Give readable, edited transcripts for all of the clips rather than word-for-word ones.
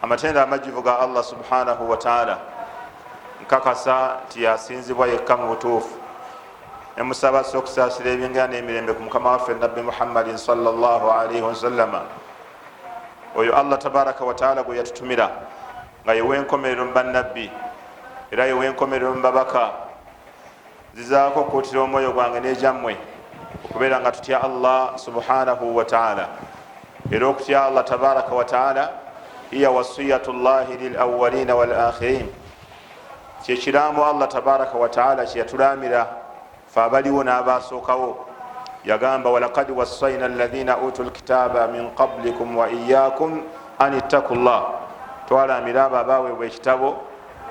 Amatendo amajjuvu ga Allah subhanahu wataala. Nkakasa nti yasinzibwa yekka mu butuufu. Nemusaba ssa okusaasira ebyengera n'emirembe ku mukama waffe Nabbi Muhammadin salllah alaihi wasallama, oyo Allah tabaraka wataala gwe yatutumira nga yewenkomerero mu bannabbi era yewenkomerero mu babaka. Nzizaako okukuutira omwoyo gwange n'egyammwe okubeera nga tutya Allah subhanahu wataala. Era okutya Allah tabaraka wataala hiya wasiyatu llahi lilawalina walakhirin, kyekiraamo Allah tabaraka wataala kyeyatulamira fe abaliwo n'abasookawo. Yagamba: "Walakad wassaina alahina utu lkitaba min qablikum wa iyakum an ittaku llah." Twalamira abo abaweebwa ekitabo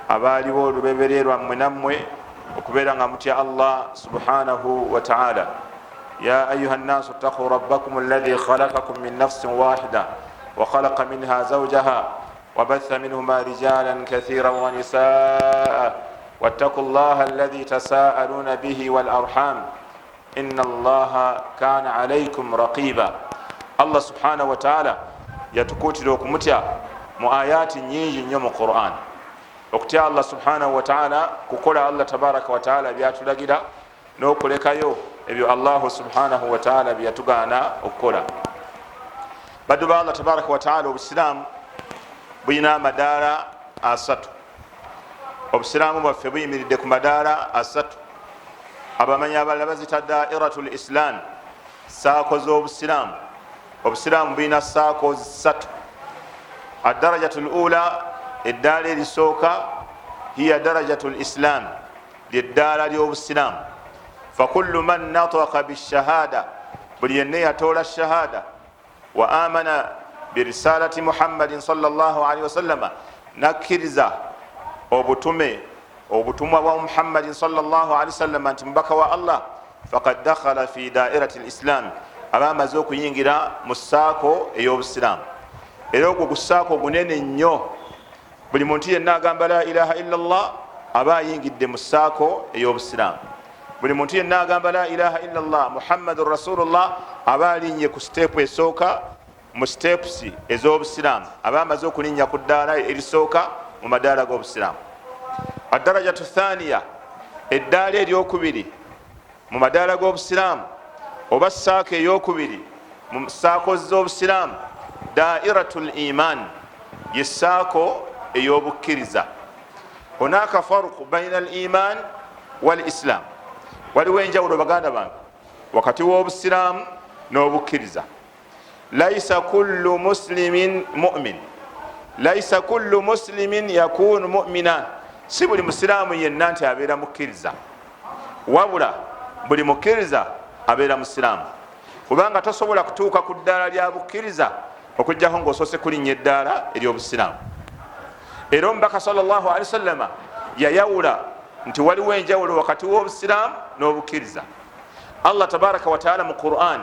abaaliwo olubeberye lwammwe nammwe okubeera nga mutya Allah subhanahu wataala. Ya ayuha nnaasu ittaquu rabbakum alladhi khalakakum min nafsin wahida وخلق منها زوجها وبث منهما رجالا كثيرا ونساء واتقوا الله الذي تساءلون به والأرحام إن الله كان عليكم رقيبا. Allah subhanahu wataala yatukuutira okumutya mu ayaati nyingi nnyo mu Quran. Okutya Allah subhanahu wataala kukola Allah tabaraka wataala byatulagira n'okulekayo ebyo Allahu subhanahu wataala byeyatugaana okukola. Baddu ba Allah tabaraka wataala, obusiraamu bulina amadaala asatu. Obusiraamu bwaffe buyimiridde ku madaala asatu. Abamanyi abalala bazita dairatu lislam, saako z'obusiraamu. Obusiraamu bulina saako satu. Adarajatu lula, eddaala erisooka, hiya darajatu lislam, lyeddaala ly'obusiraamu. Fakullu man nataka bishahada, buli yenna yatoola shahada, wa amana birisalati Muhammadin salllahalihi wasallama, nakkiriza obutume, obutumwa bwa Muhammadin salllahalihi wasallama nti mubaka wa Allah, fakad dakhala fi dairati lislam, aba amaze okuyingira mu saako ey'obusiraamu. Era ogwo gusaako gunene nnyo. Buli muntu yenna agamba "La ilaha illa llah" aba ayingidde mu saako ey'obusiraamu. Buli muntu yenna agamba "La ilaha illa llah Muhammadun rasulullah" aba alinnye ku siteepu esooka mu steps ez'obusiraamu, aba amaze okulinnya ku ddaala erisooka mu madaala g'obusiraamu. Adarajatu thaniya, eddaala eryokubiri mu madaala g'obusiraamu oba saako eyokubiri mu saako z'obusiraamu, dairatu liman, ye saako ey'obukkiriza. Hunaka farqu baina al iman wal islam, waliwo enjawulo, baganda bange, wakati w'obusiraamu n'obukkiriza. Laisa kullu muslimin mumin, laisa kullu muslimin yakunu mumina. Si buli musiraamu yenna nti abeera mukkiriza, wabula buli mukkiriza abeera musiraamu, kubanga tosobola kutuuka ku ddaala lya bukkiriza okugjako ngaosoose kulinnya eddaala ery'obusiraamu. Era omubaka sal llah alihi wasallama yayawula nti waliwo enjawulo wakati w'obusiraamu n'obukkiriza. Allah tabaraka wataala mu Quran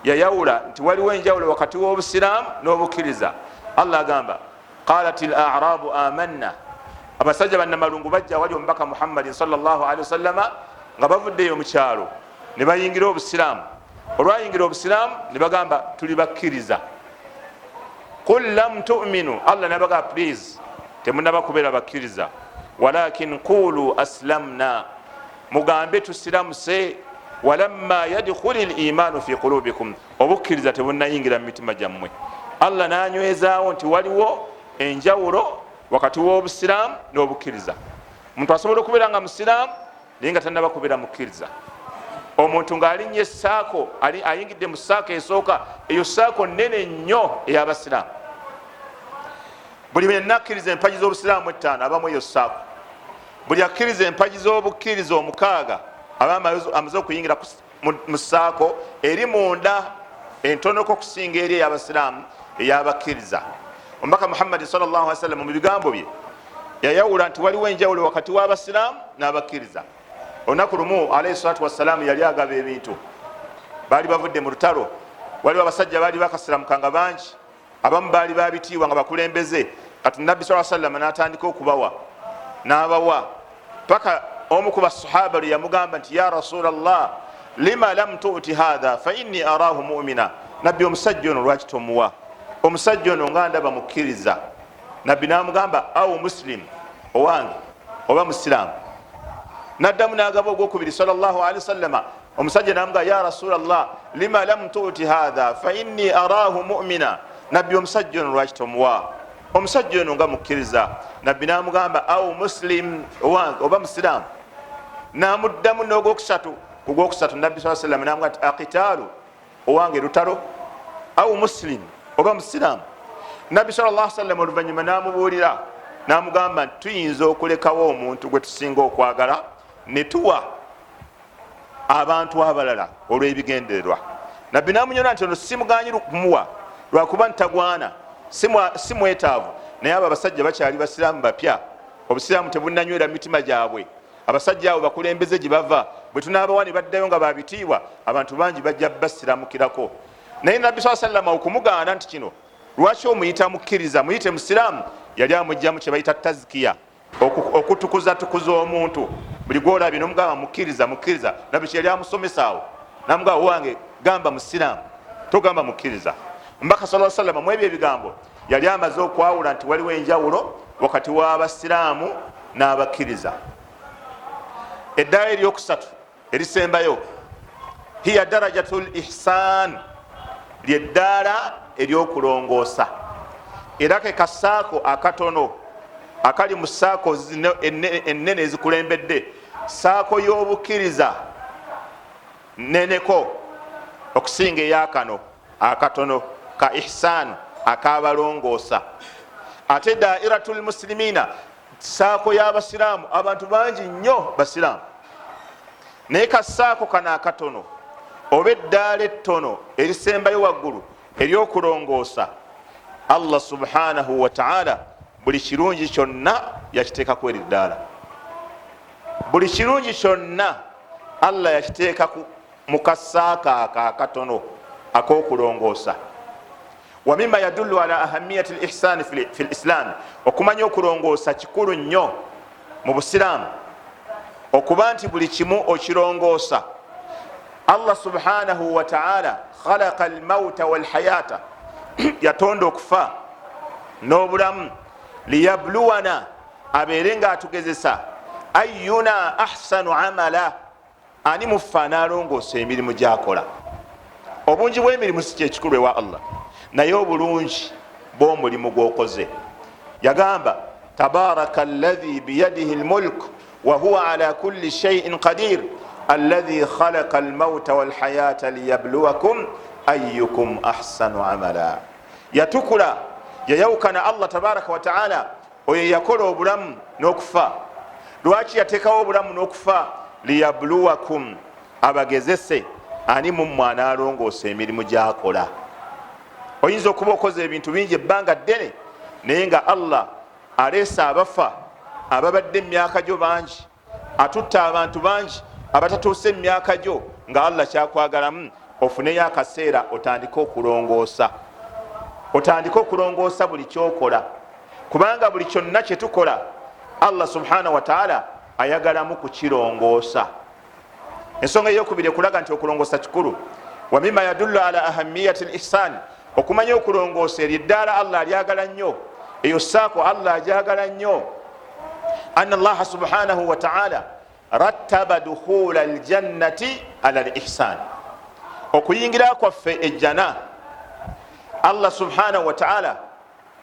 yayawula nti waliwo enjawulo wakati w'obusiraamu n'obukkiriza. Allah agamba: "Qalat l arabu amanna." Abasajja bannamalungu bajja wali omubaka Muhammadin salllahalihi wasallama nga bavuddeyo mukyalo ne bayingira obusiraamu. Olwayingira obusiraamu ne bagamba, "Tuli bakkiriza." "Qul lam tuminu." Allah nabaga, "Please, temunaba kubeera bakkiriza. Walakin qulu aslamna, mugambe tusiramuse. Walamma yadkhuli limaanu fi qulubikum, obukkiriza tebunayingira mu mitima gyammwe." Allah nanywezaawo nti waliwo enjawulo wakati w'obusiraamu n'obukkiriza. Omuntu asobola okubeera nga musiraamu naye nga tanaba kubeera mukkiriza. Omuntu ng'alinnya essaako, ayingidde mu saako esooka, eyo saako nene nnyo ey'abasiraamu. Buli yenna akkiriza empagi z'obusiraamu ettaano abamu eyo saako. Buli akkiriza empagi z'obukkiriza omukaaga aba amaze okuyingira mu saako eri munda entonoko okusinga eri ey'abasiraamu ey'abakkiriza. Omubaka Muhammadi sallam mu bigambo bye yayawula nti waliwo enjawulo wakati w'abasiraamu n'abakkiriza. Olunaku lumu alaihi salatu wassalaamu yali agaba ebintu. Baali bavudde mu lutalo. Waliwo abasajja baali bakasiramukanga bangi, abamu baali babitiibwa nga bakulembeze. Kati Nabbi saa sallama natandika okubawa, n'abawa paka omu ku basahaba lwe yamugamba nti: "Ya rasulallah, lima lam tuti hatha fa inni arahu mumina?" Nabbi, omusajja ono lwaki tomuwa? Omusajja ono nga ndaba mukkiriza. Nabbi namugamba, au muslim, owange oba musiraamu. Naddamu nagaba ogwokubiri salllahalihi wasallama. Omusajja namugamba, ya rasulllah, lima lam tuti hatha fa inni arahu mumina. Nabbi, omusajja ono lwaki tomuwa? Omusajja ono nga mukkiriza. Nabbi namugamba, au muslim, owange oba musiraamu. Namuddamu nogwokusatu. Kugwokusatu nabbi saa sallam namugamba nti, akitaalu, owange lutalo? Au muslim, oba musiraamu. Nabbi sal llah sallam oluvanyuma namubuulira, namugamba nti, tuyinza okulekawo omuntu gwe tusinga okwagala netuwa abantu abalala olw'ebigendererwa. Nabbi namunyona nti, ono simuganyi kumuwa lwakuba ntagwana, si mwetaavu, naye abo abasajja bakyali basiraamu bapya, obusiraamu tebunanywera mitima gyabwe. Abasajja abo bakulembeze gye bava, bwe tunaabawa ne baddayo nga babitiibwa, abantu bangi bajja basiramukirako. Naye nabbi saa sallama okumugaana nti, kino lwaki omuyita mukkiriza, muyite musiraamu, yali amugjamu kye bayita tazkiya, okutukuzatukuza omuntu. Buli gwolabye nomugamba mukkiriza, mukkiriza, nabbi kyeyali amusomesaawo, namugamba, wange gamba musiraamu, togamba mukkiriza. Mbaka sa sallama mu ebyo ebigambo yali amaze okwawula nti waliwo enjawulo wakati w'abasiraamu n'abakkiriza. Eddaala eryokusatu erisembayo, hiya darajatu lihsan, lyeddaala eryokulongoosa, era ke kasaako akatono akali mu saako ennene ezikulembedde. Saako y'obukkiriza neneko okusinga eyakano akatono ka ihsan akabalongoosa. Ate dairatu lmuslimina, saako y'abasiraamu, abantu bangi nnyo basiraamu, naye kasaako kano akatono oba eddaala ettono erisembayo waggulu eryokulongoosa, Allah subhanahu wataala buli kirungi kyonna yakiteekaku eri ddaala. Buli kirungi kyonna Allah yakiteeka mu kasaako ako akatono ak'okulongoosa. Wa mima yadullu ala ahamiyati lihsani fi lislami, okumanya okulongoosa kikulu nnyo mu busiraamu, okuba nti buli kimu okirongoosa. Allah subhanahu wataala khalaqa almauta walhayata, yatonda okufa n'obulamu, liyabluwana, abeere nga atugezesa, ayuna ahsanu amala, ani muffe analongoosa emirimu gyakola. Obungi bw'emirimu si kyekikulu ewa Allah, naye obulungi bw'omulimu gwokoze. Yagamba, tabaraka allahi biyadihi lmulk wahuwa ala kulli shaiin qadir allahi khalaqa almauta walhayata liyabluwakum ayukum ahsanu amala. Yatukula, yayawukana Allah tabaraka wataala, oyo yakola obulamu n'okufa. Lwaki yateekawo obulamu n'okufa? Liyabluwakum, abagezese ani mummwe anaalongoosa emirimu gyakola. Oyinza okuba okoze ebintu bingi ebbanga ddene, naye nga Allah aleese abafa ababadde emyaka gyo bangi, atutta abantu bangi abatatuuse emyaka gyo, nga Allah kyakwagalamu ofuneyo akaseera otandike okulongoosa, otandike okulongoosa buli kyokola, kubanga buli kyonna kyetukola Allah subhanahu wataala ayagalamu kukirongoosa. Ensonga eyokubiri ekulaga nti okulongoosa kikulu, wa mima yadullu ala ahamiyati lihsan, okumanya okulongoosa eryo eddaala Allah alyagala nnyo, eyo saako Allah ajagala nnyo, ana allaha subhanahu wataala rattaba dukhula aljannati ala lihsan. Okuyingira kwaffe ejjana, Allah subhanahu wataala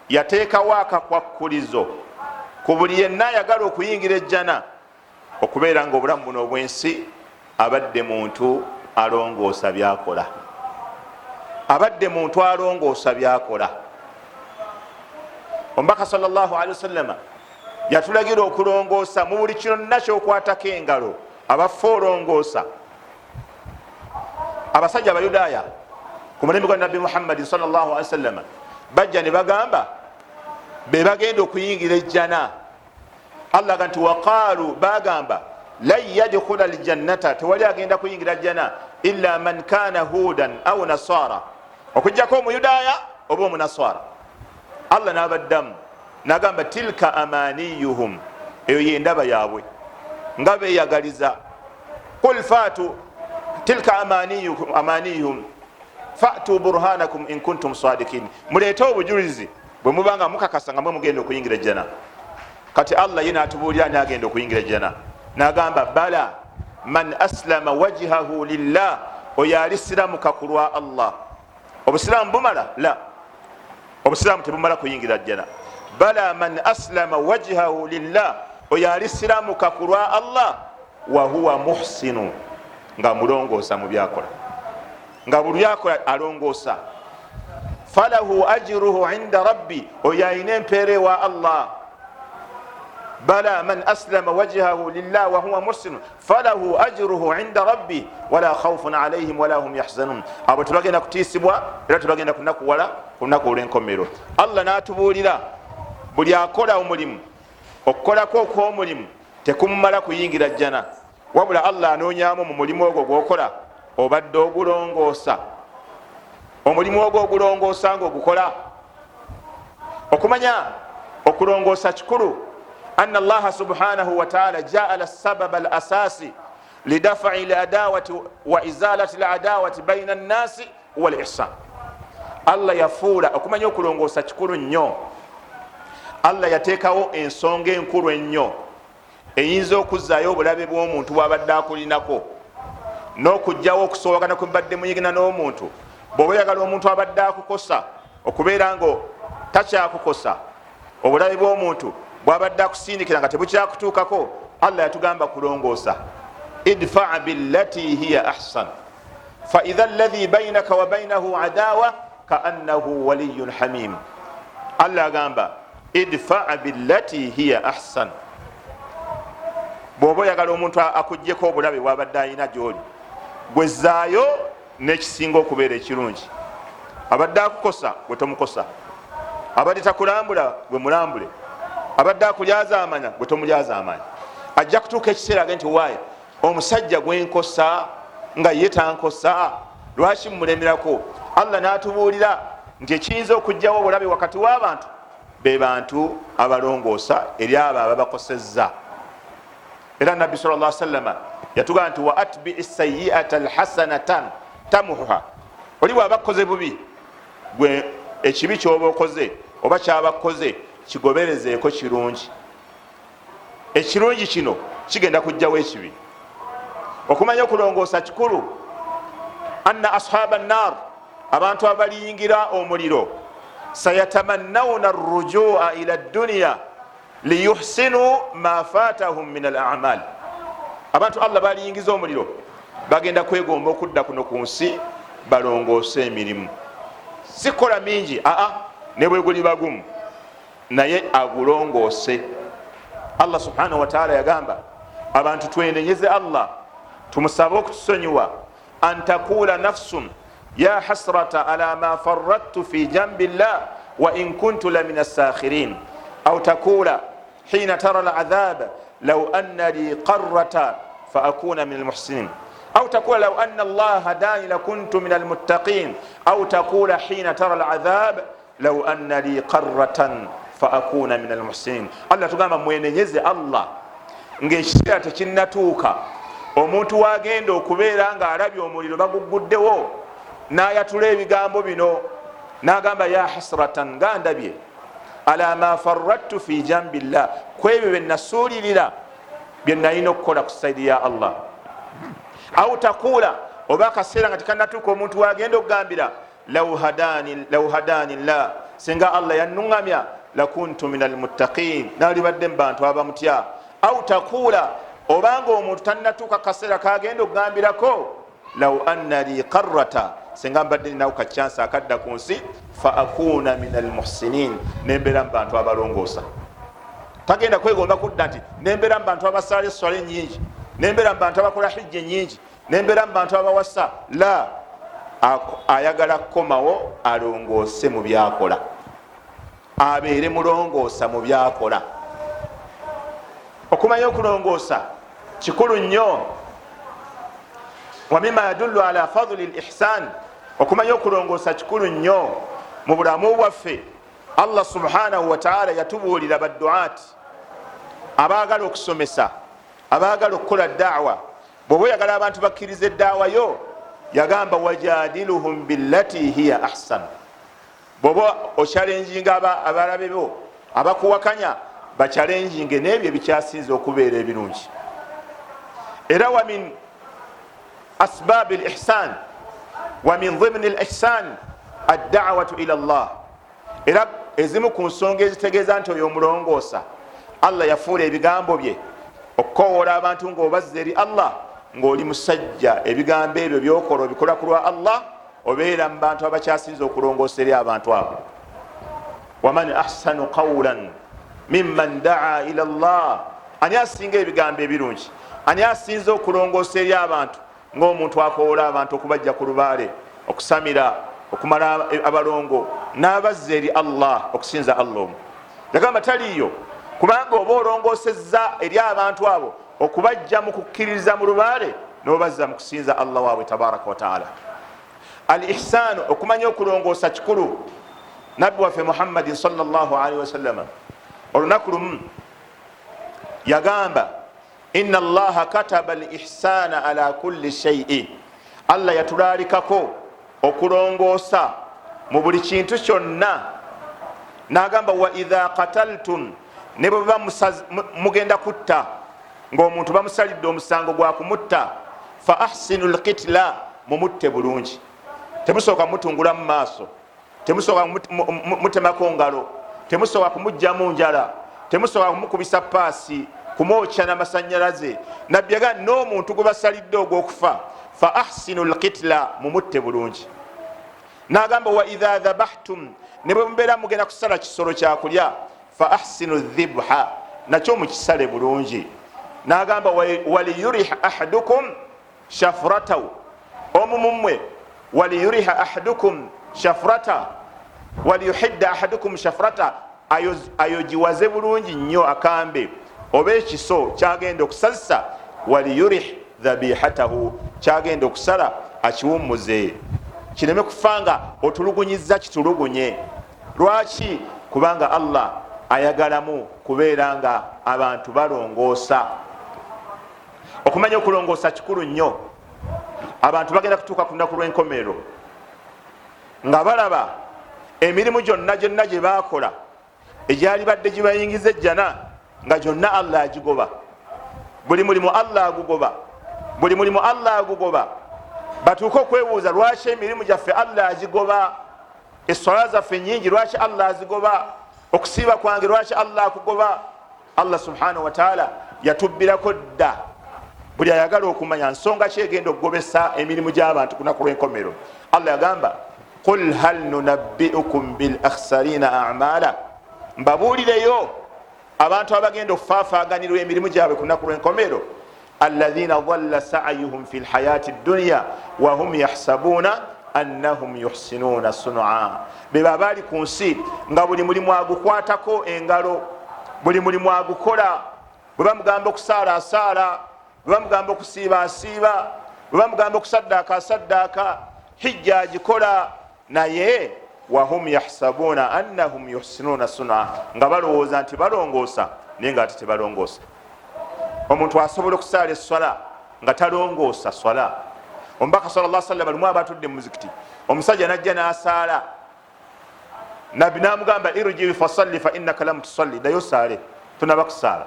yateekawo akakwakkulizo ku buli yenna ayagala okuyingira ejjana okubeera nga obulamu buno obwensi abadde muntu alongoosa byakola, abadde muntu alongoosa byakola. Omubaka salllahalihi wasallama yatulagira okulongoosa mu buli kyonna kyokwatako engalo. Abafe olongoosa. Abasajja abayudaaya ku mulembe gwa nabbi Muhammadin salllahalihi wasallama bajja ne bagamba be bagenda okuyingira ejjana. Allah ga nti, waqaalu, bagamba, lan yadkhula aljannata, tewali agenda kuyingira jjana, illa man kana hudan au nasara, okujjako omuyudaaya oba omunaswara. Allah nabaddamu nagamba, tilka amaniyuhum, eyo yendaba yaabwe nga beyagaliza. Qul fatu, tilka amaniyuhum, fatu burhanakum in kuntum sadikin, muleete obujulizi. Bwe muba nga mukakasa nga mwe mugenda okuyingira ejjana. Kati Allah ye natubuulira ani agenda okuyingira ejjana, nagamba bala man aslama wajhahu lillah, oyo alisiramuka ku lwa Allah. Obusiraamu bumala? La, obusiraamu tebumala kuyingira jjana. Bala man aslama wajhahu lillah, oyo alisiramuka ku lwa Allah, wahuwa muhsinu, nga mulongoosa mu byakola, nga buli byakola alongoosa. Falahu ajruhu inda rabbi, oyo ayina empeera ewa Allah. Bala man aslama wajhahu lillah wahuwa muhsinu falahu ajruhu inda rabbi wala khaufun alaihim wala hum yahzanun. Abo tebagenda kutiisibwa era tebagenda kunakuwala ku lunaku olw'enkomerero. Allah n'atubuulira buli akola omulimu, okukolako okw'omulimu tekumumala kuyingira jjana, wabula Allah anoonyamu mu mulimu ogwo gwokola obadde ogulongoosa, omulimu ogwo ogulongoosa nga ogukola. Okumanya okulongoosa kikulu. Anna Allaha subhanahu wataala jaala sababa al asasi lidafai ladawati wa izalati ladawati baina nnasi wal ihsan. Allah yafuula okumanya okulongoosa kikulu nnyo. Allah yateekawo ensonga enkulu ennyo eyinza okuzzaayo obulabe bw'omuntu bwabadde akulinako n'okugjawo okusoowagana kwebadde muyigina n'omuntu. Bw'oba oyagala omuntu abadde akukosa okubeera nga takyakukosa, obulabe bw'omuntu bwabadde akusindikira nga tebukyakutuukako, Allah yatugamba kulongoosa. Idfa billati hiya ahsan faidha alladhi bainaka wa bainahu adawa kaannahu waliyun hamim. Allah agamba idfa billati hiya ahsan, bw'oba oyagala omuntu akugjeko obulabe bwabadde alina gyoli, gwezaayo n'ekisinga okubeera ekirungi. Abadde akukosa, gwe tomukosa. Abadde takulambula, gwe mulambule. Abadde akulyazaamanya, gwe tomulyazaamanya. Ajja kutuuka ekiseera age nti waaye omusajja gwenkosa nga ye tankosa, lwaki mumulemerako? Allah n'atubuulira nti ekiyinza okugjawo obulabe wakati w'abantu be bantu abalongoosa eri abo ababakosezza. Era Nabbi sal llah sallama yatugamba nti wa atbii sayiata alhasanatan tamuhuha. Oli bwaba akoze bubi, gwe ekibi kyoba okoze oba kyaba koze kigoberezeeko kirungi. Ekirungi kino kigenda kujjawo ekibi. Okumanya okulongoosa kikulu. Anna ashaba nnar, abantu abaliyingira omuliro, sayatamannawuna arrujua ila dduniya liyuhsinu ma fatahum min al amal. Abantu Allah baliyingiza omuliro bagenda kwegomba okudda kuno ku nsi balongoose emirimu, sikola mingi aa ne bweguli bagumu naye agulongoose. Allah subhanahu wataala yagamba abantu twenenyeze Allah, tumusabe okutusonyiwa. An takula nafsun ya hasrata ala ma faradtu fi jambi llah wa in kuntu la min assakhirin, au takula hina tara alazab law anna li qarrata faakuna min almuhsinin, au takula law anna Allah hadani lakuntu min almuttaqin, au takula hina tara alazab law anna li qarratan faakuna min almuhsinin. Allah tugamba mwenenyeze Allah ngaekiseera tekinnatuuka omuntu wagenda okubeera nga alabye omuliro baguguddewo n'ayatula ebigambo bino n'agamba ya hasratan, nga ndabye, ala ma faradtu fi jambi llah, ku ebyo byenasuulirira byenalina okukola ku saidi ya Allah. Au takuula, oba akaseera nga tekanatuuka omuntu wagenda okugambira law hadani llah, singa Allah yanuŋamya, lakuntu min almuttaqin, nalibadde mu bantu abamutya. Au takuula, obanga omuntu tanatuuka kaseera kagenda okugambirako law anna li qarrata, singa mbadde ninawo kacyansi akadda ku nsi, fa akuna min almuhsinin, nembeera mu bantu abalongoosa. Tagenda kwegomba kudda nti nembeera mu bantu abasaala eswala enyingi, nembeera mu bantu abakola hijja enyingi, nembeera mu bantu abawasa. La, ayagala kukomawo alongoose mu byakola, abeere mulongoosa mu byakola. Okumanya okulongoosa kikulu nnyo. Wa mima yadullu ala fadli lihsan, okumanya okulongoosa kikulu nnyo mu bulamu bwaffe. Allah subhanahu wataala yatubuulira badduat abaagala okusomesa, abaagala okukola daawa. Bwoba oyagala abantu bakkiriza eddaawa yo, yagamba wajadiluhum billati hiya ahsan. Bwoba okyalenjinga abalabe bo abakuwakanya, bakyalenjinge n'ebyo ebikyasinze okubeera ebirungi. Era wa min asbabi lihsan wa min dhimni lihsan addawatu ila llah. Era ezimu ku nsonga ezitegeeza nti oyo omulongoosa, Allah yafuula ebigambo bye okukowoola abantu ng'obazza eri Allah, ng'oli musajja, ebigambo ebyo byokola obikola ku lwa Allah, obeera mu bantu abakyasinze okulongoosa eri abantu abo. Waman ahsanu qawlan mimman daa ila llah, ani asinga ebigambo ebirungi, ani asinze okulongoosa eri abantu ng'omuntu akowoola abantu okubajja ku lubaale, okusamira, okumala abalongo, n'abazza eri Allah, okusinza Allah omu. Yagamba taliiyo, kubanga oba olongoosezza eri abantu abo okubajja mu kukkiririza mu lubaale n'obazza mu kusinza Allah waabwe tabaraka wataala. Al ihsaanu, okumanya okulongoosa kikulu. Nabbi waffe Muhammadin salllahalihi wasallama olunaku lumu yagamba, inna allaha kataba al ihsaana ala kulli shaii, Allah yatulaalikako okulongoosa mu buli kintu kyonna. Nagamba, wa idha qataltum, ne bwe baba mugenda kutta, ng'omuntu bamusalidde omusango gwa kumutta, fa ahsinu lkitla, mumutte bulungi. Temusooka mutungula mu maaso, temusooka mutemako ngalo, temusooka kumugjamu njala, temusooka kumukubisa paasi, kumwokya namasanyalaze. Nabbi yagaa n'omuntu gwe basalidde ogw'okufa, fa ahsinu lkitla, mumutte bulungi. Nagamba, wa idha dhabahtum, ne bwe mubeera mugenda kusala kisolo kyakulya, fa ahsinu dhibha, nakyo mukisale bulungi. Nagamba, waliyuriha ahadukum shafratahu, omu mumwe, waliyuriha ahadukum shafrata, waliyuhidda ahadukum shafrata, ayogiwaze bulungi nnyo akambe oba ekiso kyagenda okusazisa, waliyurih dhabihatahu, kyagenda okusala akiwummuze, kireme kufa nga otulugunyiza kitulugunye. Lwaki? Kubanga Allah ayagalamu kubeera nga abantu balongoosa. Okumanya okulongoosa kikulu nnyo. Abantu bagenda kutuuka ku lunaku lw'enkomerero nga balaba emirimu gyonna gyonna gye baakola egyali badde gibayingiza ejjana, nga gyonna Allah agigoba. Buli mulimu Allah agugoba, buli mulimu Allah agugoba. Batuuke okwebuuza, lwaki emirimu gyaffe Allah agigoba? Eswala zaffe nyingi, lwaki Allah azigoba? Okusiiba kwange lwaki Allah akugoba? Allah subhanahu wataala yatubbirako dda. Buli ayagala okumanya nsonga ki egenda okugobesa emirimu gy'abantu kunaku lw'enkomero, Allah yagamba, qul hal nunabbiukum bil akhsarina amala, mbabuulireyo abantu abagenda okufaafaganirwa emirimu gyabwe ku lunaku lw'enkomero, alladhina dhalla sayuhum fi lhayati dduniya wahum yahsabuna annahum yuhsinuna sunua, beba abaali ku nsi nga buli mulimu agukwatako engalo, buli mulimu agukola. Bwe bamugamba okusaala asaala, bwe bamugamba okusiiba asiiba, bwe bamugamba okusaddaaka asaddaaka, hijja agikola, naye wahum yahsabuna annahum yuhsinuna sunua, nga balowooza nti balongoosa, naye nga ate tebalongoosa. Omuntu asobola okusaala esswala nga talongoosa swala. Omubaka sal llah salama lumu aba atudde mu muzikiti, omusajja najja n'asaala. Nabbi namugamba, irji fasalli fa innaka lam tusalli, ddayo osaale, tonaba kusaala.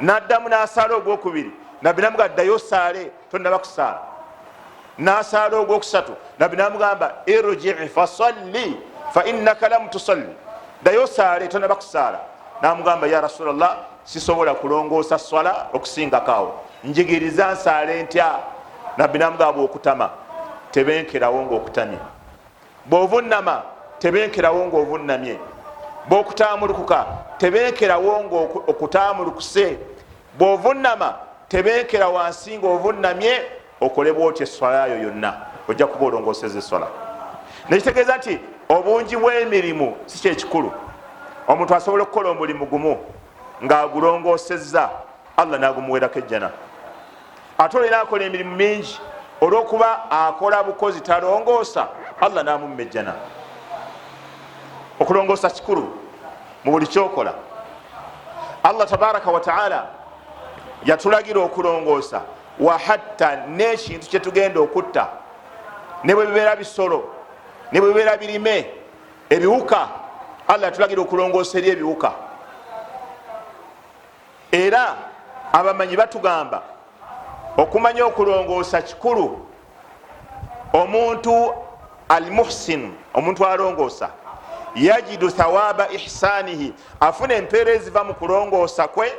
Naddamu n'asaala ogwokubiri, nabbi namugamba, ddayo osaale, tonaba kusaala. N'asaala ogwokusatu, nabbi namugamba, irji fasalli fa innaka lam tusalli, ddayo osaale, tonaba kusaala. Namugamba, ya rasulllah, sisobola kulongoosa swala okusingakaawo, njigiriza nsaale ntya? Nabbi namugamba, bwokutama tebenkerawo ngaokutamye, bwovunama tebenkerawo ngaovunnamye, bwokutaamulukuka tebenkerawo ngaokutaamulukuse, bwovunama tebenkera wansi ngaovunnamye, okole bwotyo eswalayo yonna ojja kuba olongooseza eswala. Nekitegeeza nti obungi bw'emirimu si kyekikulu. Omuntu asobola okukola omulimu gumu ng'agulongoosezza, Allah n'agumuweerako ejjana. Ate olina akola emirimu mingi, olwokuba akola bukozi talongoosa, Allah n'amumma ejjana. Okulongoosa kikulu mu buli kyokola. Allah tabaraka wataala yatulagira okulongoosa wa hatta n'ekintu kyetugenda okutta, ne bwe bibeera bisolo, ne bwe bibeera birime. Ebiwuka, Allah yatulagira okulongoosa eri ebiwuka. Era abamanyi batugamba okumanya okulongoosa kikulu. Omuntu almuhsin, omuntu alongoosa, yajidu thawaba ihsanihi, afuna empeera eziva mu kulongoosa kwe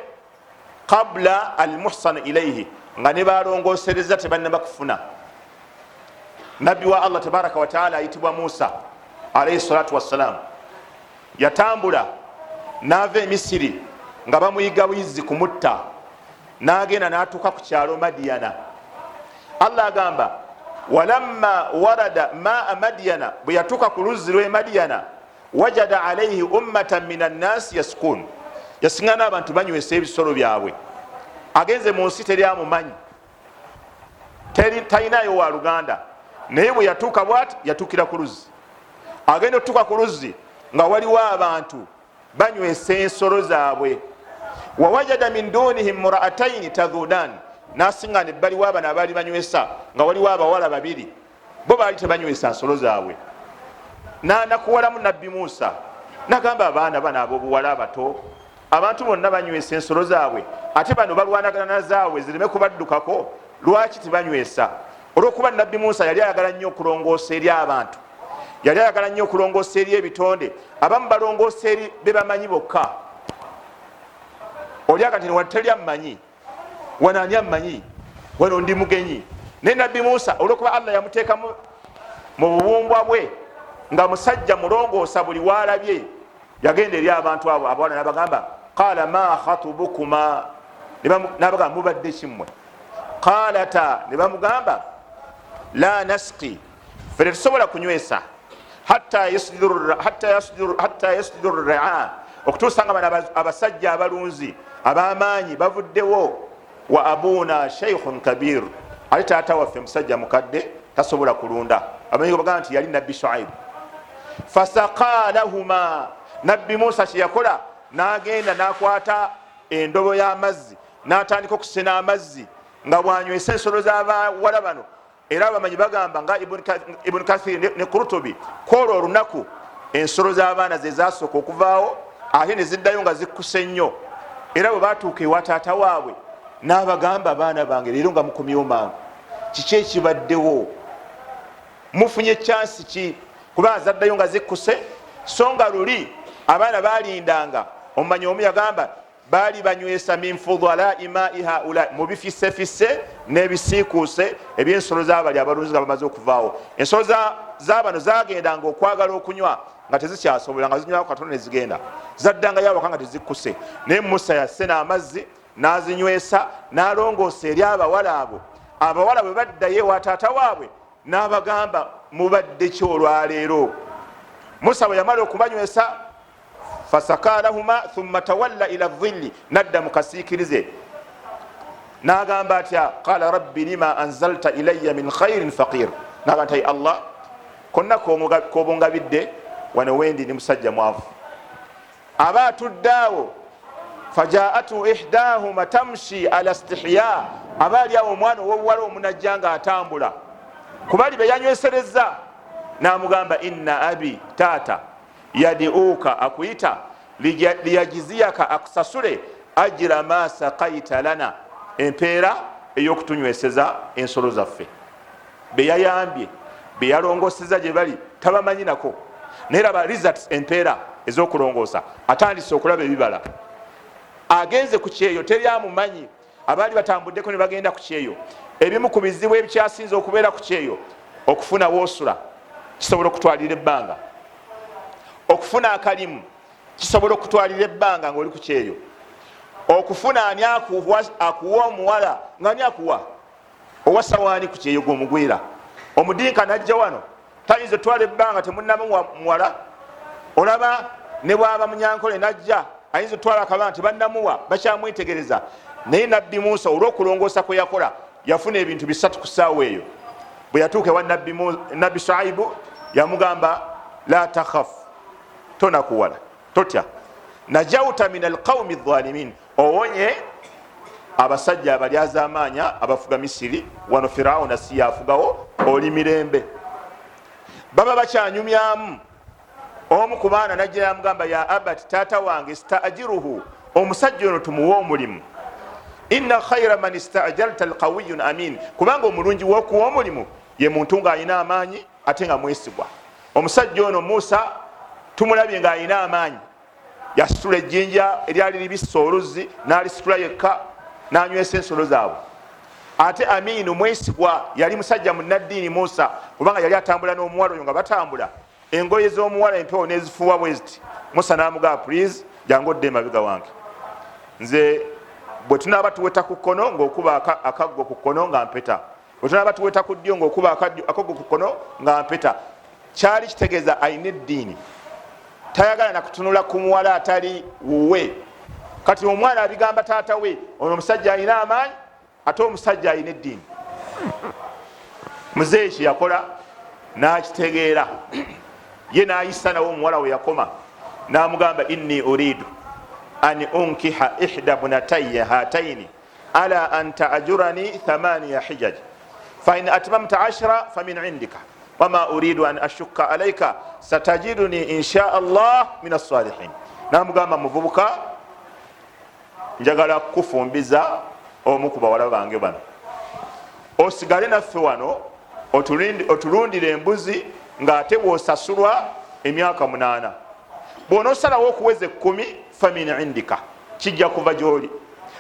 qabula almuhsanu ilaihi, nga ne balongosereza tebanaba kufuna. Nabbi wa Allah tabaraka wataala ayitibwa Musa alaihi salatu wassalam yatambula n'ava e Misiri nga bamuyiga buyizi kumutta, n'agenda n'atuuka ku kyalo Madiyana. Allah agamba, walamma warada maa Madiyana, bwe yatuuka ku luzzi lw'e Madiyana, wajada alaihi ummatan min annasi yasukun, yasiŋana abantu banywesa ebisolo byabwe. Agenze mu nsi teri amumanyi, talinayo wa luganda, naye bwe yatuuka bwati yatuukira ku luzzi. Agenda okutuuka ku luzzi nga waliwo abantu banywesa ensolo zaabwe. Wawajada min dunihim muraataini tadhudan, nasiŋana ebbali wabano abaali banywesa nga waliwo abawala babiri, bo baali tebanywesa nsolo zaabwe. Nanakuwalamu Nabbi Musa nagamba, abaana bano abobuwala abato, abantu bonna banywesa ensolo zaabwe, ate bano balwanagana nazaabwe zireme kubaddukako, lwaki tebanywesa? Olwokuba Nabbi Musa yali ayagala nnyo okulongoosa eri abantu, yali ayagala nnyo okulongoosa eri ebitonde. Abamu balongoosa eri bebamanyi bokka. Oli aga nti teri ammanyi wano, ani ammanyi wano, ndi mugenyi. Naye Nabbi Musa, olwokuba Allah yamuteekamu mu bubumbwa bwe nga musajja mulongoosa, buli walabye yagenda eri abantu abo abawala nabagamba, qala ma khatubukuma, nabagamba mubadde kimmwe? Qalata, ne bamugamba, la nasqi, fe tetusobola kunywesa hatta yasdiru raa, okutuusa nga bano abasajja abalunzi ab'amaanyi bavuddewo. Wa abuna sheikhun kabir, ate taata waffe musajja mukadde, tasobola kulunda. Abamanyi bagamba nti yali Nabbi Shuaibu. Fasaqa lahuma, Nabbi Musa kyeyakola n'agenda n'akwata endobo y'amazzi n'atandika okusena amazzi nga bwanywesa ensolo z'abawala bano. Era abamanyi bagamba nga Ibuni Kathir ne Kurutubi, kwolwo olunaku ensolo z'abaana ze zasooka okuvaawo, ate ne ziddayo nga zikkuse nnyo. Era bwe batuuka ewa taata waabwe n'abagamba, abaana bange, leero nga mukomyewo mangu, kiki ekibaddewo? Mufunye kyansi ki? Kuba azaddayo nga zikkuse, so nga luli abaana balindanga. Omumanyi omu yagamba baali banywesa min fudalai mai haulai, mu bifisefise n'ebisiikuuse ebyensolo zabali abalunzi nga bamaze okuvaawo. Ensolo zabano zagendanga okwagala okunywa nga tezikyasobola, nga zinywako katono nezigenda, zaddangayo awaka nga tezikkuse. Naye Musa yasena amazzi n'azinywesa n'alongoosa eri abawala abo. Abawala bwe baddayo ewa taata waabwe n'abagamba, mubadde ki olwaleero? Musa bwe yamala okubanywesa, fasaka lahuma thumma tawalla ila dhilli, nadda mu kasiikirize n'agamba atya? Qala rabbi lima anzalta ilaya min khairin faqir, nagamba nti Allah, konna kobungabidde wano wendi ni musajja mwavu. Aba atudde awo, fajaatu ihdahuma tamshi ala stihya, aba ali awo omwana owobuwala omunajja nga atambula kubali beyanywesereza, namugamba, inna abi, taata, yadiuka, akuyita, liyajiziyaka, akusasule, ajira ma sakaita lana, empeera ey'okutunyweseza ensolo zaffe. Beyayambye, beyalongoseza gye bali tabamanyi nako, naye raba results, empeera ez'okulongoosa, atandise okulaba ebibala. Agenze ku kyeyo, teri amumanyi. Abaali batambuddeko ne bagenda ku kyeyo, ebimu ku bizibu ebikyasinze okubeera ku kyeyo, okufuna woosula kisobola okutwalira ebbanga, okufuna akalimu kisobola okutwalira ebbanga ngaoli ku kyeyo, okufuna ani akuwa omuwala, nga ani akuwa owasawaani ku kyeyo gwomugwira omudinka najja wano tayinza otwala ebbanga temunamuwa muwala. Olaba ne bwaba munyankole najja ayinza otwala akabanga tebanamuwa, bakyamwetegereza. Naye Nabbi Musa olwokulongoosa kwe yakola yafuna ebintu bisatu ku ssaawa eyo. Bwe yatuuka ewa Nabbi Shuaibu yamugamba, la takhaf, tonakuwala, totya, najauta min alqaumi dhalimin, owonye abasajja abalyazaamaanya abafuga Misiri wano, Firawuna si yafugawo, oli mirembe. Baba bakyanyumyamu. Omu ku baana najja yamugamba, ya abati, taata wange, staajiruhu, omusajja ono tumuwe omulimu. Inna khaira man istajalta alqawiyun amin, kubanga omulungi wokuwa omulimu ye muntu ng'alina amaanyi ate nga mwesigwa. Omusajja ono Musa tumulabye ng'alina amaanyi, yasitula ejjinja eryali libissa oluzzi n'alisitula yekka n'anywesa ensolo zaabwe. Ate Aminu mwesigwa, yali musajja munaddiini Musa, kubanga yali atambula n'omuwala oyo nga batambula, engoye z'omuwala empewo nezifuuwa bwe ziti. Musa n'amugamba, please jangu odde emabega wange, nze bwe tunaaba tuweta ku kkono ng'okuba akaggo ku kkono nga mpeta, bwe tunaaba tuweta ku ddyo ng'okuba akaggo ku kkono nga mpeta. Kyali kitegeeza alina eddiini, tayagala nakutunula ku muwala atali wuwe. Kati omwana abigamba taata we, ono omusajja alina amaanyi ate omusajja alina eddiini. Muzeeyi kyeyakola n'akitegeera, ye n'ayisa nawe omuwala we yakoma n'amugamba, inni uridu an unkiha ihda bunataya hataini ala an taajurani thamaniya hijaj fain atmamta ashra famin indika wama uridu an ashukka alaika satajiduni insha Allah min assalihin. Namugamba, muvubuka, njagala kukufumbiza omu ku bawala bange bano, osigale naffe wano otulundire embuzi, ng'ate bw'osasulwa emyaka 8. Bw'onoosalawo okuweza 10, famin indika, kijja kuva gy'oli.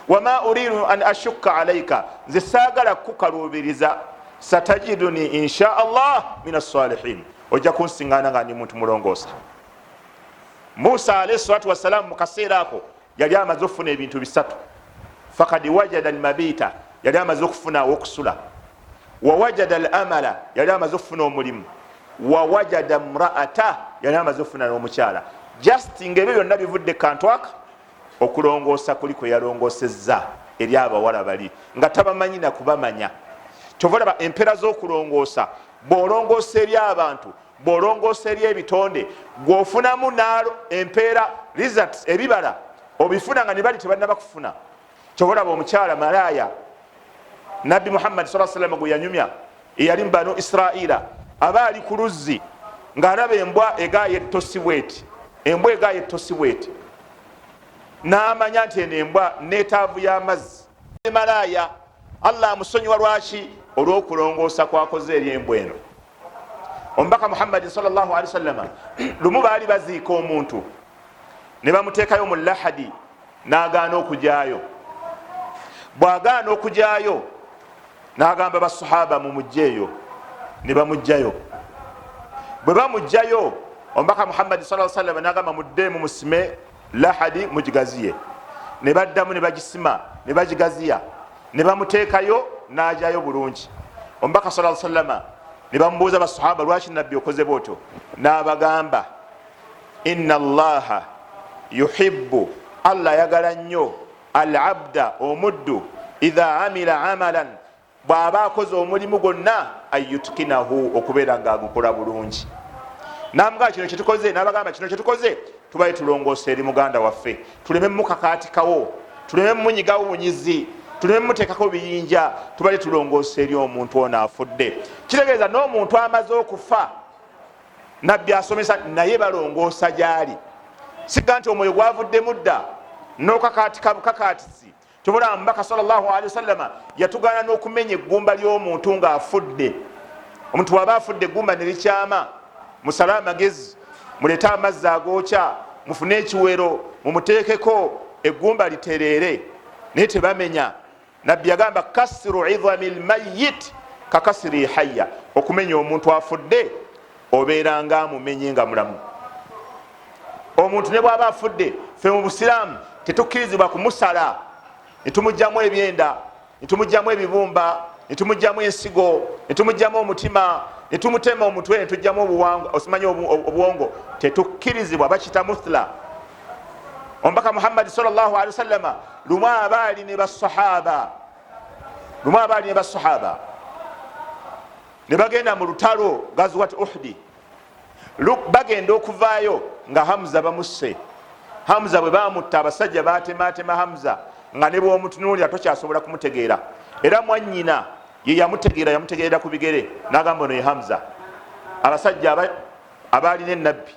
Wama uridu an ashukka alaika, nze saagala kukaluubiriza. Satajiduni insha Allah min assalihin, ojja kunsiŋŋaana nga ndi muntu mulongoosa. Musa alaihi salatu wassalamu mu kaseera ako yali amaze okufuna ebintu bisatu. Fakad wajada almabita, yali amaze okufuna awokusula. Wawajada al amala, yali amaze okufuna omulimu. Wawajada mraata, yali amaze okufuna n'omukyala. Just ngaebyo byonna bivudde kantu aka okulongoosa kuli kwe yalongoosezza eri abawala bali nga tabamanyi nakubamanya. Kyova olaba empeera z'okulongoosa, bw'olongoosa eri abantu, bw'olongoosa eri ebitonde, gweofunamu empeera, results, ebibala obifuna nga nebali tebannaba kufuna. Kyova olaba omukyala malaaya Nabbi Muhammadi saa salama gwe yanyumya, eyali mu Banu Israila, aba ali ku luzzi ng'alaba embwa egaaya ettosi bweti, embwa egaaya ettosi bweti, n'amanya nti eno embwa neetaavu y'amazzi. Malaaya Allah amusonyiwa lwaki? Olw'okulongoosa kwakoze eri embwa eno. Omubaka Muhammadi salllahalihi wasallama lumu baali baziika omuntu ne bamuteekayo mu lahadi, n'agaana okujayo. Bw'agaana okujayo, n'agamba basahaba, mumugjeeyo. Ne bamugjayo. Bwe bamugjayo, omubaka Muhammadi saa salama n'agamba, muddeemu musime lahadi mugigaziye. Ne baddamu ne bagisima ne bagigaziya ne bamuteekayo, n'ajayo bulungi. Omubaka saa salama ne bamubuuza basahaba, lwaki nabbi okoze bwotyo? N'abagamba, inna Allaha yuhibbu, Allah ayagala nnyo, al abda, omuddu, idha amila amalan, bw'aba akoze omulimu gwonna, anyutkinahu, okubeera ng'agukola bulungi. Namugamba kino kyetukoze, nabagamba kino kyetukoze, tubaye tulongoosa eri muganda waffe, tuleme mukakaatikawo, tuleme munyigawo bunyizi, tuleme muteekako biyinja, tubale tulongoosa eri omuntu ono afudde. Kitegeeza n'omuntu amaze okufa, nabbi asomesa naye balongoosa gyali, siga nti omwoyo gwavuddemu dda nokakaatika bukakaatisi. Tubula mubaka salllahalihi wasallama yatugaana n'okumenya eggumba ly'omuntu ng'afudde. Omuntu waba afudde eggumba ne likyama, musale amagezi, muleete amazzi agookya, mufune ekiwero mumuteekeko, eggumba litereere, naye tebamenya. Nabbi yagamba, kasiru idhami lmayit kakasiri hayya, okumenya omuntu afudde obeera nga amumenye nga mulamu. Omuntu ne bwaba afudde, fe mu busiraamu tetukkirizibwa kumusala netumugjamu ebyenda, netumugjamu ebibumba, netumugjamu ensigo, netumugjamu omutima, netumutema omutwe, netugjamu osimanya obwongo, tetukkirizibwa, bakita muthla. Omubaka Muhammadi salllahalihi wasallama lumu abaali ne basahaba, lumu abaali ne basahaba ne bagenda mu lutalo Gazwat Uhdi. Bagenda okuvaayo nga Hamza bamusse. Hamza bwe bamutta, abasajja batematema Hamza nga ne bwomutunuulira tokyasobola kumutegeera. Era mwanyina ye yamutegeera, yamutegeerera ku bigere, nagamba, ono ye Hamza. Abasajja abaalina enabbi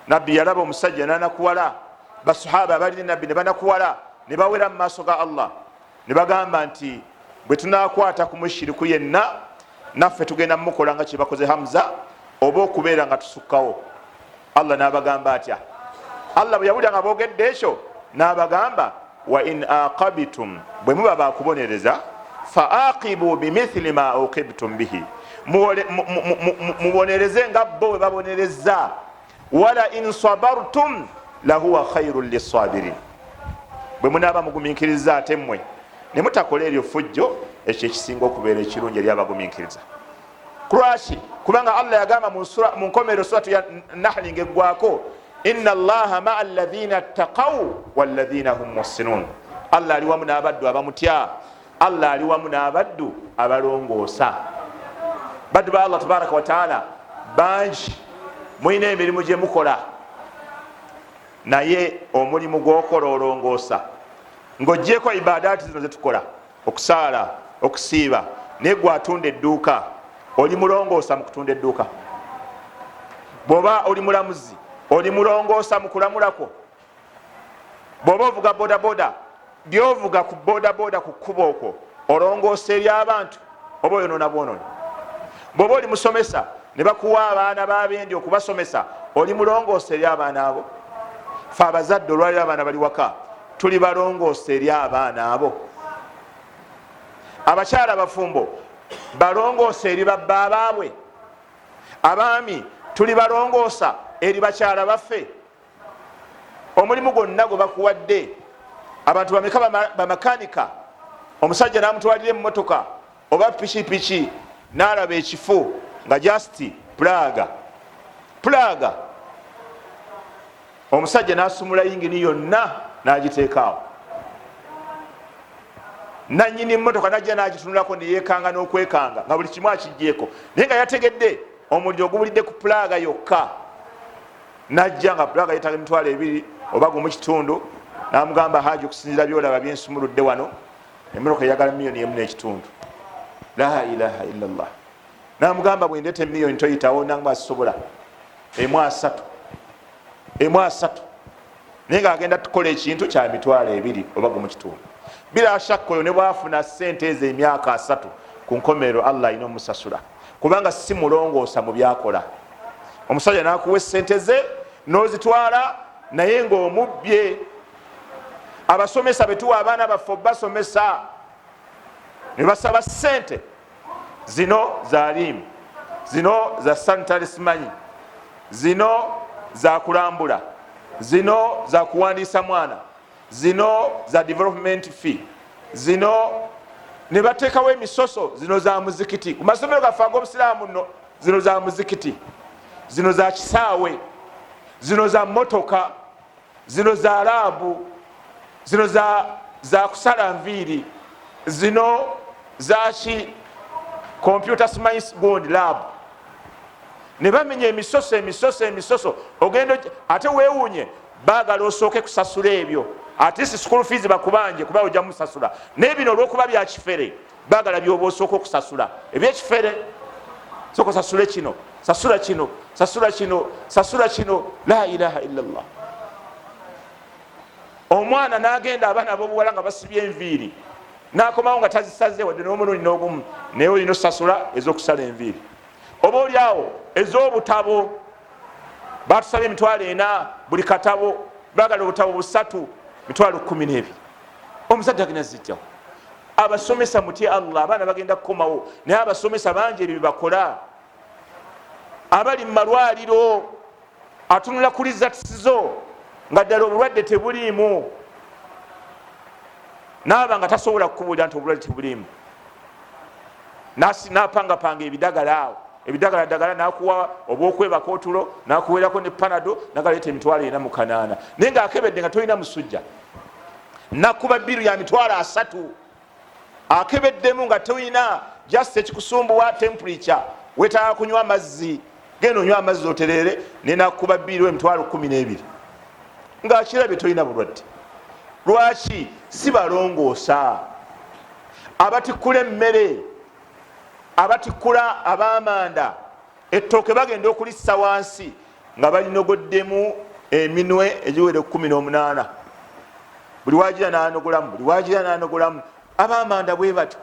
Nabbi yalaba omusajja nanakuwala, basahaba abalina nabbi ne banakuwala, ne bawera mu maaso ga Allah, ne bagamba nti bwe tunakwata ku mushiriku yenna, naffe tugenda mumukola nga kyebakoze Hamza, oba okubeera nga tusukkawo. Allah n'abagamba atya? Allah bwe yawulira nga boogedde ekyo, n'abagamba, wa in aqabtum, bwe muba bakubonereza, fa aqibu bimithili ma uqibtum bihi, mubonereze nga bo bwe babonereza. Wala in sabartum lahuwa khairun lissabirin, bwe munaaba mugumiikiriza ate mmwe ne mutakola eryo fujjo, ekyo ekisinga okubeera ekirungi eri abagumiikiriza. Lwaki? Kubanga Allah yagamba mu nkomero suratu ya Nahli ngaeggwako, inna Allaha maa alladhina ttaqaw walladhina hum muhsinun. Allah ali wamu n'abaddu abamutya, Allah ali wamu n'abaddu abalongoosa. Baddu ba Allah tabaraka wataala bangi mulina emirimu gye mukola, naye omulimu gwokola olongoosa ng'ogyeko ibadaati zino zetukola, okusaala, okusiiba, naye gwe atunda edduuka, oli mulongoosa mu kutunda edduuka? Bw'oba oli mulamuzi, oli mulongoosa mu kulamulakwo? Bw'oba ovuga bodaboda, byovuga ku bodaboda ku kkubo okwo olongoosa eri abantu oba oyonoona bwononi? Bw'oba oli musomesa ne bakuwa abaana b'abendi okubasomesa, oli mulongoosa eri abaana abo? Fe abazadde olwaliro abaana bali waka, tuli balongoosa eri abaana abo? Abakyala abafumbo balongoosa eri babba baabwe? Abaami tuli balongoosa eri bakyala baffe? Omulimu gwonna gwe bakuwadde, abantu bameka bamakanika, omusajja namutwalira emmotoka oba pikipiki, nalaba ekifu nga just pulaga pulaga, omusajja nasumula yingini yonna nagiteekaawo, nanyini motoka najja nagitunulako neyekanga n'okwekanga nga buli kimu akigyeko, naye nga yategedde omuliro gubulidde ku pulaga yokka. Najja nga pulaga yetaga 20,000 oba 1.5, namugamba, haji, okusinzira byolaba byensumuludde wano, emotoka eyagala 1.5 million. La ilaha illallah. Namugamba, bwendeta emiliyoni toyitawo? Nangamba, asisobola 1.30, 1.30, naye nga agenda tukola ekintu kya 20,000 oba 1.5. Bila shakka oyo ne bwafuna sente ezo emyaka 30, ku nkomerero Allah alina omusasula, kubanga si mulongoosa mu byakola. Omusajja nakuwa esente ze nozitwala, naye ngaomubbye. Abasomesa betuwa abaana baffe obasomesa, ne basaba sente zino za liimu, zino za sanitary, simanyi zino za kulambula, zino za kuwandiisa mwana, zino za development fee, zino ne bateekawo emisoso, zino za muzikiti. Ku masomero gaffe ag'obusiraamu nno, zino za muzikiti, zino za kisaawe, zino za motoka, zino za lab, zino za kusala nviiri, zino zaki computer science gundi lab, ne bamenya emisoso, emisoso, emisoso. Ogenda ate weewunye, baagala osooke kusasula ebyo. Ate si school fees bakubanje kuba ojja musasula, naye bino olwokuba byakifere, baagala byoba osooka okusasula ebyekifere. Sooka osasule kino, sasula kino, sasula kino, sasula kino. La ilaha illa llah. Omwana nagenda, abaana abobuwala nga basibye enviiri, nakomawo nga tazisaze wadde n'omulundi n'ogumu, naye olina osasula ez'okusala enviiri, oba oliawo ez'obutabo. Batusaba 40,000 buli katabo, bagala obutabo busatu, 120,000. Omuzadde agenda zijjawo. Abasomesa, mutye Allah. Abaana bagenda kukomawo, naye abasomesa bangi ebyo byebakola. Abali mu malwaliro, atunula ku results zo nga ddala obulwadde tebuliimu, naaba nga tasobola kukubuulira nti obulwadde tebuliimu, napangapanga ebidagala awo, ebidagala ddagala, nakuwa obwokwebaka otulo, nakuwerako ne Panado, nagaleeta 408,000, naye ngaakebedde nga tolina musujja. Nakuba bill ya 30,000, akebeddemu nga tolina, just ekikusumbuwa temperature, wetaaga kunywa amazzi, genda onywa amazzi oterere, nenakuba bill 12,000, ngaakirabye tolina bulwadde. Lwaki si balongoosa? Abatikkula emmere, abatikkula abamanda ettooke, bagenda okulissa wansi. Nga balinogoddemu eminwe egiwera 18, buli wagira nanogolamu, buli wagira nanogolamu. Abamanda bwe batyo,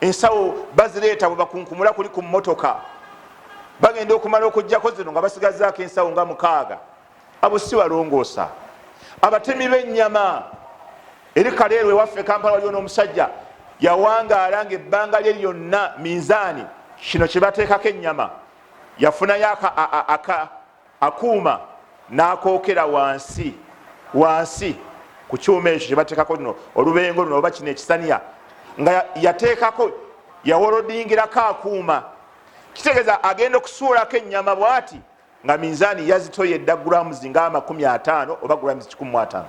ensawo bazireeta bwe bakunkumula kuli ku mmotoka, bagenda okumala okugjako zino nga basigazaako ensawo nga 6. Abo si balongoosa. Abatemi b'ennyama eri Kaleerwe ewaffe Kampala, waliwo n'omusajja yawangaala nga ebbanga lye lyonna minzaani kino kye bateekako ennyama, yafunayo akuuma n'akookera wansi wansi ku kyuma ekyo kye bateekako luno olubengo luno oba kino ekisaniya, nga yateekako yawolodingirako akuuma, kitegeeza agenda okusuulako ennyama bw'ati nga minzaani yazitoye edda grams nga 50 oba grams 150,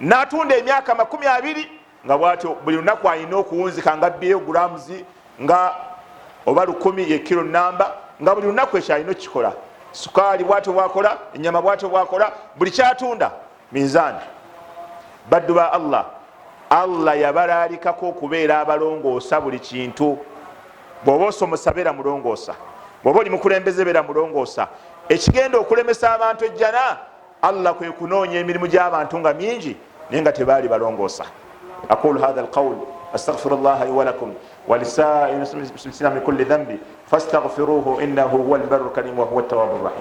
n'atunda emyaka 20 nga bwatyo buli lunaku alina okuwunzika nga bbireyo grams nga oba 1000 yekiro namba, nga buli lunaku ekyo alina okukikola. Sukaali bwatyo bwakola, ennyama bwatyo bwakola, buli kyatunda minzaani. Baddu ba Allah, Allah yabalaalikako okubeera abalongoosa buli kintu. Bw'oba osomosa beera mulongoosa, bw'oba oli mukulembeze beera mulongoosa. Ekigenda okulemesa abantu ejjana, Allah kwe kunoonya emirimu gy'abantu nga mingi naye nga tebaali balongoosa. Aqulu hatha alqawl, astaghfiru llaha li walakum walisairi muslimina min kulli dhanbi fastaghfiruhu innahu huwa albarru lkarim wa huwa tawabu rrahim.